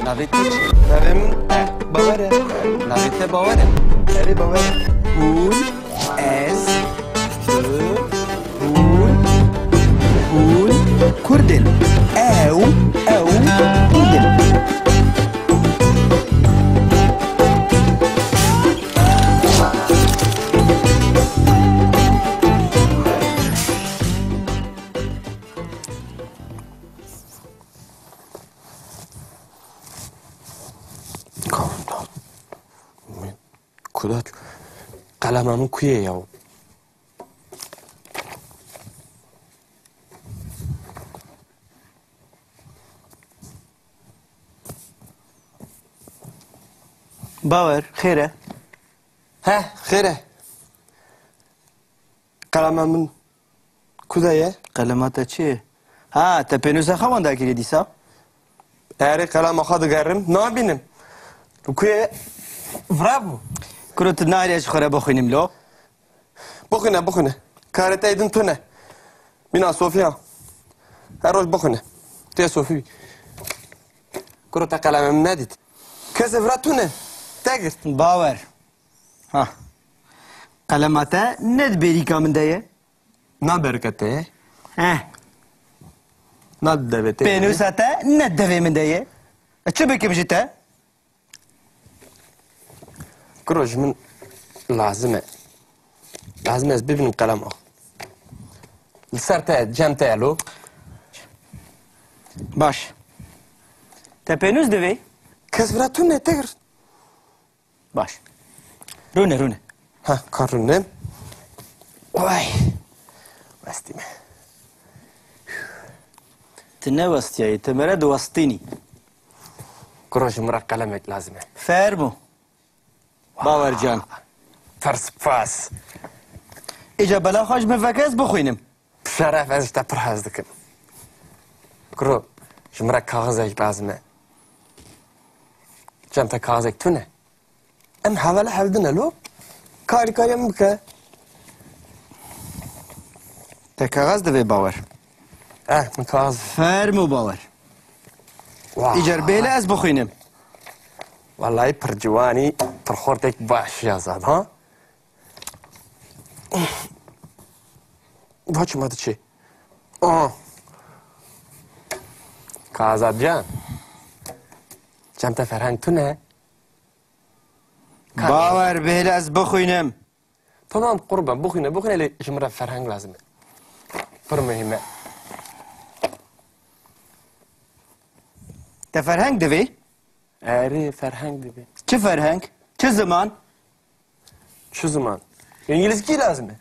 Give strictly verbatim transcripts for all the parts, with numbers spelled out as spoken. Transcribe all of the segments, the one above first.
Navê te çi? Navê min Bawer e. Navê te Bawer e? Erê, Bawer e. Hûn, ez, tu, hûn, hûn Kurd in. Ew, ew Kurd in. Kuda qelema min ku ye ya? Bawer, xêr e? He, xêr e. Qelema min ku de ye? Qelema te çi ye? Ha, te pênûsa xwe wenda kiriye dîsa? Erê, qelema xwe digerim, nabînim. Li ku ye? Vira bû. Kuro, tu nahêle ji xwe re bixwînim lo? Bixwîne, bixwîne. Karê te êdin tune. Mîna Sofiya. Her roj bixwîne. Tê Sofî. Kuro, te qelema min nedît. Kesê vira tune. Te girt. Bawer. Ha. Qelema te ne di bêrîka min de ye? Na berika te ye? Heh. Na di devê te ye? Pênûsa te ne di devê min de ye? Ez çi bikim ji te? Kuro, ji min lazim e. Lazim e ez bibînim qelema xwe. Li ser te ye, cem te ye lo. Baş. Te pênûs divê? Kes vira tune, te girt. Baş. Rûne, rûne. Ha, ka rûne. Vay. Westî me. Tu ne westiyayî, tu mere diwestînî. Kuro, ji min re qelemek lazim e. Fermo. Bawer can. Pir spas. Îca bela xwe ji min veke ez bixwînim. Bi şeref, ez ji te pir hez dikim. Kuro, ji min re kaxizek lazim e. Cem te kaxizek tune? Em hevala hevdine lo. Karîkariya min bike. Te kaxez divê Bawer. Eh, min kaxez. Fermo Bawer. Wah. Îcar bêle ez bixwînim. Wallahî pir ciwanî, pir xortek baş ya zad, ha? Va çima diçê? Ah. Ka Azad can. Cem te ferheng tune. Bawer bêle ez bixwînim. Tamam qurban, bixwîne, bixwîne, lê ji min re ferheng lazim e. Pir muhîm e. Te ferheng divê? Erê, ferheng divê. Çi ferheng? Çi ziman? Çi ziman? Îngilîzkî lazim e.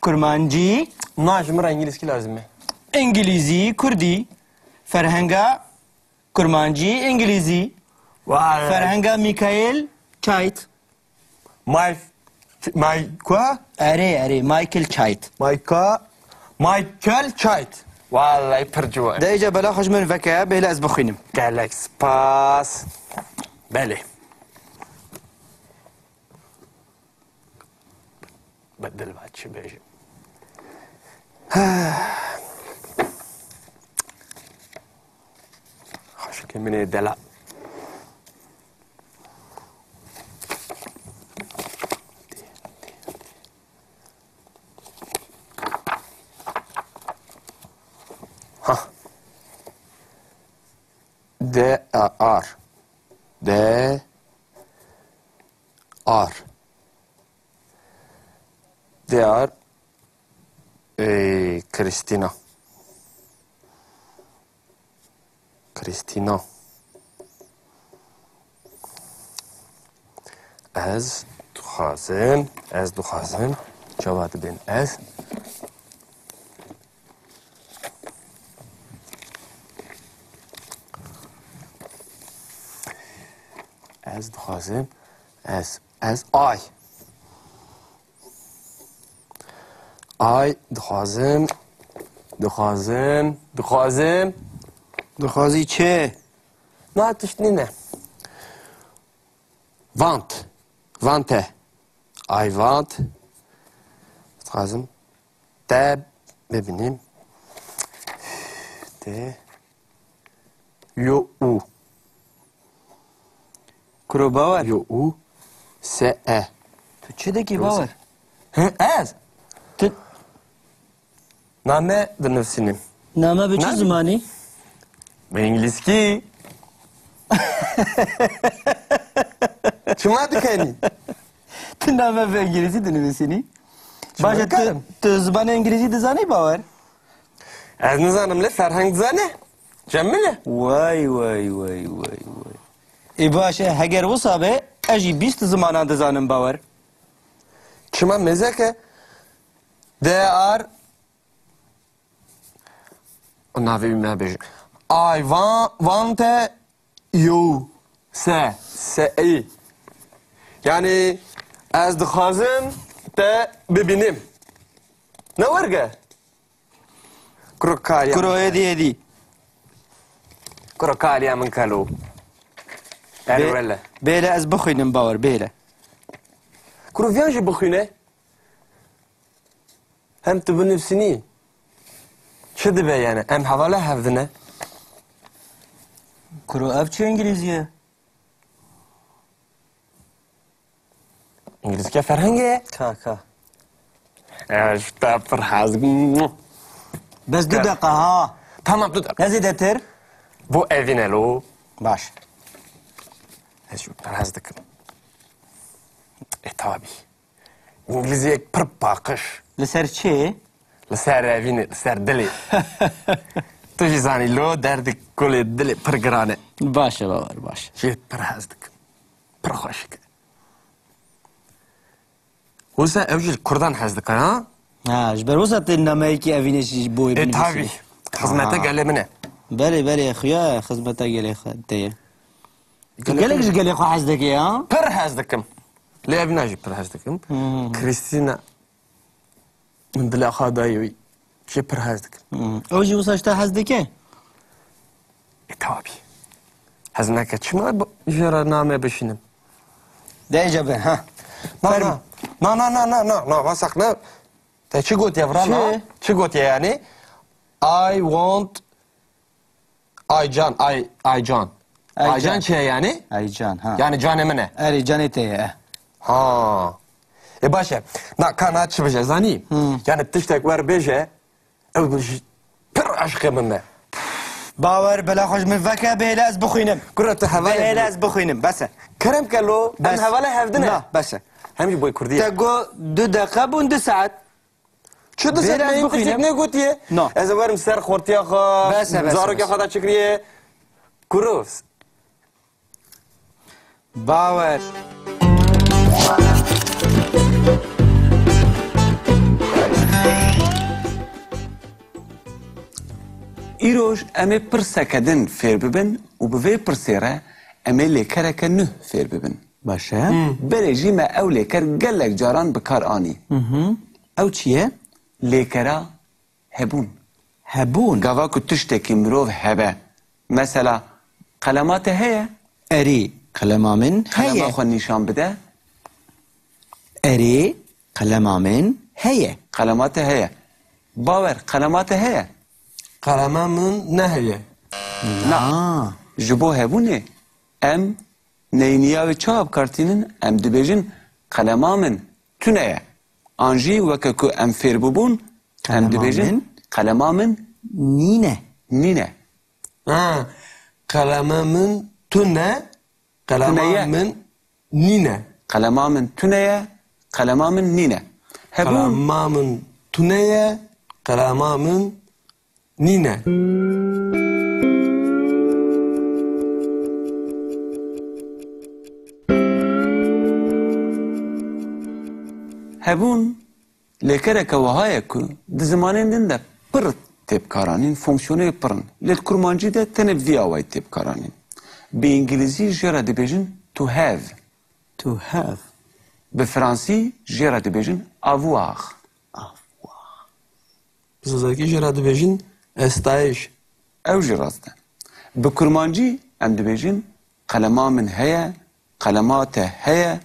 Kurmancî? Na, ji min re îngilîzkî lazim e. Îngilîzî, kurdî, ferhenga kurmancî, îngilîzî. Vay. Ferhenga Mikael Çayt. Mike, Mike kua? Erê, erê, Michael Chait. Mike, Michael Chait. Wallahî pir ciwan. De îca bela xwe ji min veke, bêle ez bixwînim. Gelek spas. Belê. Bedil va çi bêjim. Xweşikê min ê delal. Ha. D A R. D A R. D A R. Ê, Kristina. Kristina. Ez dixwazim, ez dixwazim. Çawa dibên ez? Ez dixwazim, ez, ez ay. Ay, dixwazim, dixwazim, dixwazim. Dixwazî çi? Na tişt nîne. Want, vante. Ay want. Dixwazim te bibînim. Te. Yo u. Kuro Bawer. Yo, u, se, e. Tu çi dikî Bawer? Hı, ez? Tu Name dinivîsînim. Name bi çi Na- zimanî? Bi îngilîzkî. Çima dikenî? Tu name bi îngilîzî dinivîsînî? Çima Baş e, tu, dikarim? Tu zimanê îngilîzî dizanî Bawer? Ez nizanim lê Ferheng dizane. Cemile. Way, way, way, way, way. Ê baş e, heger wisa be, ez jî bîst zimanan dizanim Bawer. Çima mêzeke? They are Navê wî me bêje. I wa-, want you. Se, se, ey. Yani ez dixwazim te bibînim. Ne werge? Kuro kariya Kuro min. Êdî, êdî. Kuro kariya min kelo. Bê-, Erwele. Bêle ez bixwînim Bawer, bêle. Kuro viyan jî bixwîne. Hem tu binivîsînî. Çi dibe yani? Em hevala hevdine. Kuro ev çi îngilîzî ye? Îngilîzke ferhengê ye. Ka, ka. Ya, ji te pir hez. Bes du Ka- deqa ha. Tamam, du deqa. Ne zêdetir? Bu evîne lo. Baş. Ez ji pir hez dikim. E, tabî. Îngilîziyek pir paqij. Li ser çi? Li ser revînê, li ser dilê. Tu jî zanî lo derdê kulê dilê pir giran e. Baş e Bawer, baş. Jê pir hez dikim. Pir xweşik e. Wisa ew jî li kurdan hez dike, ha? Ha, ji ber wisa tê nameyekî evînê jî ji bo wê E, binivîsî. Tabî. Xizmete Ha. gelê min e. Belê, belê, xuya xizmeta gelê xwe te ye. Gelek Gelek ji gelê xwe hez dike ya? Pir hez dikim. Lê evîna jî pir hez dikim. Hmm. Krîstîna, min dila xwe dayê wî. Jê pir hez dikim. Hmm. Ew jî wisa ji te hez dike? E, tabî. Hez neke çima bi-, jê re name bişînim? De îca be, ha. Na, Ferm. na. Na, na, na, na, na, na, vasak ne? Te çi gotiye vira, Çi? na? Çi gotiye yani? I want Aycan, Ay, Aycan. Aycan. Aycan çi ye yani? Aycan, ha. Yani canê min e. Erê, canê te ye, e. Ha. E, baş e. Na, ka na çi bije, zanî? Hmm. Yani tiştek wer bêje, ew bi ji-, pir eşqê min me. Bawer, bela xwe ji min veke, bihêle ez bixwînim. Kuro, tu hevalê Bihêle bi- ez bixwînim, bes e. Kerem ke lo, em Bes. hevalê hevdin e. Na, bes e. Hem jî boy kurdî ye. Te got du deqe bûn du saet. Çi dise Bêra me ez yîn tiştek bixwînim. negotiye? No. Ez ê werim ser xortiya xwe, Bes e, bes e, zarokê bes e. xwe da çi kiriye? Kuro. Bawer. Îroj em ê pirseke din fêr bibin û bi vê pirsê re em ê lêkereke nuh fêr bibin. Baş e. Hmm. Berê jî me ew lêker gelek caran bi kar anî. Hı hı. Ew çi ye? Lêkera hebûn. Hebûn. Gava ku tiştekî mirov hebe. Mesela, qelema te heye? Erê, qelema min Qelema heye. xwe nîşan bide. Erê, qelema min heye. Qelema te heye. Bawer, qelema te heye? Qelema min neheye. Na. Ji bo hebûnê em Neyniya wê çawa bi kar tînin? Em dibêjin, qelema min tune ye. An jî weke ku em fêr bûbûn, em Qelema dibêjin, min qelema min nîne. nîne. Ha, qelema min tune, qelema Tune ye. min nîne. Qelema min tune ye, qelema min nîne. Hebûn. Qelema min tune ye, qelema min nîne. Hebûn lêkereke wiha ye ku di zimanên din de pir tê bikaranîn, fonksiyonê wê pir in. Lê di kurmancî de tenê bi vî awayî tê bikaranîn. Bi îngilîzî jê re dibêjin to have. To have. Bi fransî jê re dibêjin avoir. Avoir. Bi zazakî jê re dibêjin estayîş. Ew jî rast e. Bi kurmancî em dibêjin, qelema min heye, qelema te heye,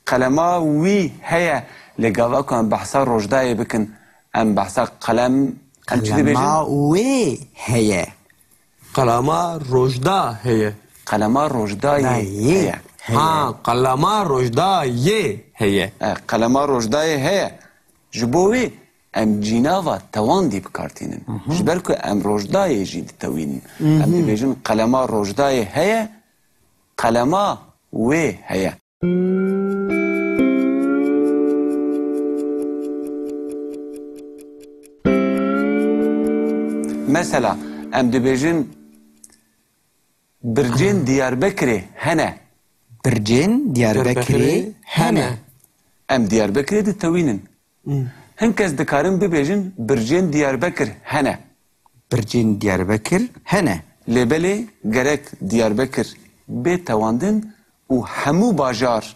qelema wî heye. Lê gava ku em behsa Rojdayê bikin, em behsa qelem, em çi dibêjin? Qelema wê heye. Qelema Rojda heye. Qelema Rojdayê Dayê. heye. Ha, qelema Rojdayê heye. E, qelema Rojdayê heye. Ji bo wê em cînava tewandî bi kar tînin. Ji ber ku em Rojdayê jî ditewînin. Em dibêjin qelema Rojdayê heye, qelema wê heye. Mesela, em dibêjin bircên Diyarbekirê hene. Bircên Diyarbekirê hene. Em Diyarbekirê ditewînin. Hin kes dikarin bibêjin bircên Diyarbekir hene. Bircên Diyarbekir hene. Lê belê gerek Diyarbekir bê tewandin û hemû bajar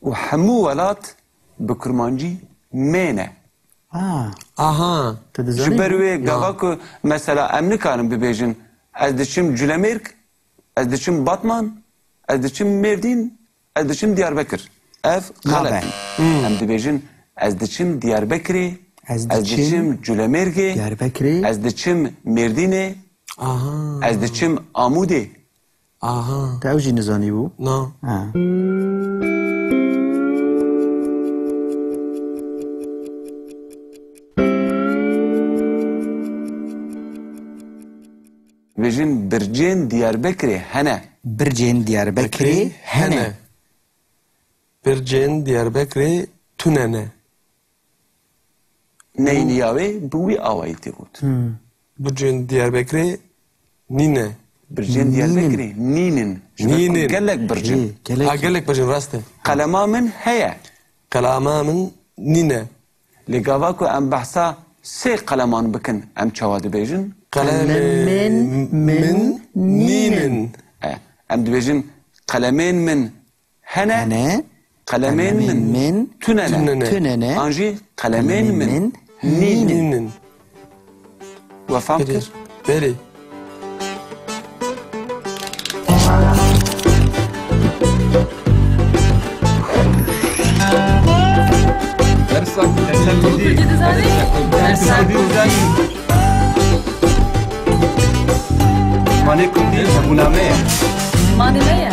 û hemû welat bi kurmancî mêne. Ha, Aha. Tu dizanî? Ji ber wê gava ku mesela em nikarin bibêjin ez diçim Culemêrg, ez diçim Batman, ez diçim Mêrdîn, ez diçim Diyarbekir. Ev Nabe. Xelet e. Em dibêjin ez diçim Diyarbekirê, Ez ez diçim diçim Culemêrgê, Diyarbekirê. Ez diçim Mêrdînê, Aha. Ez diçim Amûdê. Aha. Te ew jî nizanîbû? Na. Ha. Vêjin bircên Diyarbekirê hene. Bircên Diyarbekirê hene. Bircên Diyarbekirê tune ne. Neyniya wê bi wî awayî tê got. Hmm. Bircên Diyarbekirê nîne. Bircên Diyarbekirê nînin. Ji ber ku Nînin. Gelek bircin. Ê, gelek. Ha, gelek bircin, rast e. Qelema min heye. Qelema min nîne. Lê gava ku em behsa sê qeleman bikin, em çawa dibêjin? Qelemên min nînin. E, em dibêjin qelemên min hene, Hene. Qelemên min tune ne. Tune ne. An jî qelemên min nînin. Nînin. We fam kir? Belê. Dersa Kurdî. Dersa Kurdî. Zimanê Kurdî hebûna me ye. Zimanê me ye.